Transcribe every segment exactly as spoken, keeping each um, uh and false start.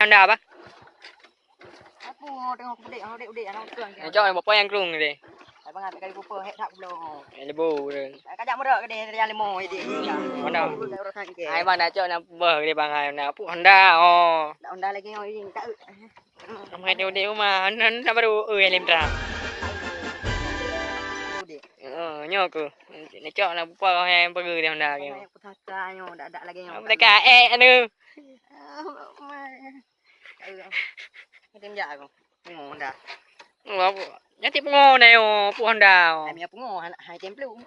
Honda bah. Aku tengok aku dek, aku dek, dek, anak tuan. Cok, bapak yang krung tadi. Abang ngambil kali kupa, hek tak belum. Eh, lebu tu. Kajak meurok ke dia, dia lemo dia. Honda. Hai bang, dah cok nak beuh dia bang, hai nak pun Honda, oh. Nak Honda lagi, oh, ini tak. Kamu ada di rumah, Honda, Honda baru, oh, yang lem terang. Dek. Oh, nyoku. Nak cok nak bupa kau yang pergi di Honda ke. Yang pusaka nyo, dak, dak lagi nyo. Pusaka, eh, anu. Ah, Mungkin jak aku. Pungo Honda. Oh, apa? Nyan ti pungo Honda yo, pu Honda. Hai, mia pungo, hai, hai tem pelu.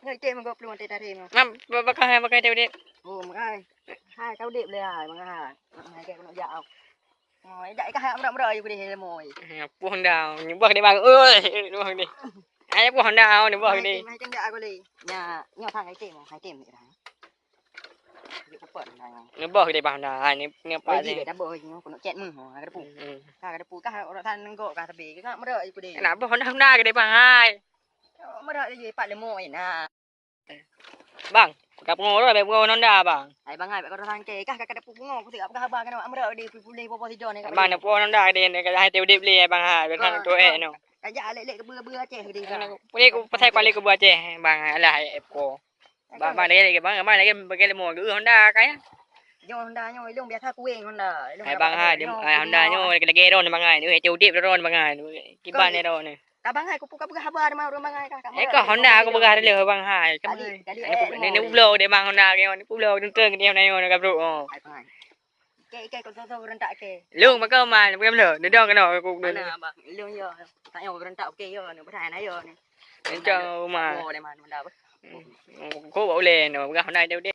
Nyo tem go pelu antai tarim. Mam, ba-, bakah hai, bakah tem dek. Oh, makai. Hai, kau dek boleh hai, makai hai. Hai, kau nak jak aku. Oh, jak ikah meurok-meurok aja boleh lemo. Eh, pu Honda, nyubah dek bang. Oi, nyubah dek. Hai, pu Honda, nyubah dek. Hai, tem jak aku le. Nya, nyo thang hai tem, hai tem ni. Neuboh geude bang Honda. Ha, ni, ni apa ni? Dah boh nyoe keuneuk chat meuh. Ha, ka depu. Hmm. Ka depu kah orang tan nenggok kah tebe. Ka meurok iku deh. Nak boh Honda, Honda geude bang hai. Meurok laju pat lemo ai na. Bang, ka pungo dah, pungo Honda bang. Ai bang hai, bak orang sangke kah ka depu pungo, ku tak apa haba kena meurok di pulih bobo sijon ni. Bang, nak pungo Honda geude, hai teu udep le bang hai, bang hai tu eh no. Kajak lek-lek ke beu-beu Aceh geude. Boleh ku pasai kuali ke beu Aceh bang hai, alah ai ko. Bang, bang, lagi, lagi, bang, bang, lagi, bagi lemo, geuh Honda, kan, ya? Jong Honda nyoe, ilong biasa kueng Honda. Ilong hai, bang, hai, Honda nyoe, lagi, lagi ron, bang, hai. Nyoe, cek udip ron, bang, hai. Kiban ni ron ni. Ka bang hai, kupu ka peugah haba, ma ureueng bang hai, ka. Eh, ka Honda, aku peugah dulu, bang, hai. Kadi, kadi, eh, ni, ni, ni, pulo dia, bang, Honda, ni, pulo, teuntang dia, Honda, ni, ka bro, oh. Hai, bang hai. Ke, ke, kau tahu rentak ke? Lung, bang, kau, man, bukan belum. Dia dah kena, aku, mana, abang? Ilong, ya. Tak, ya, rentak, okey, ya, ni, berhai, na, ya, ni. Kencang, rumah. Oh, dia, man, Honda, apa? Hmm. Kau, boleh, no, peugah, Honda, dia, dia.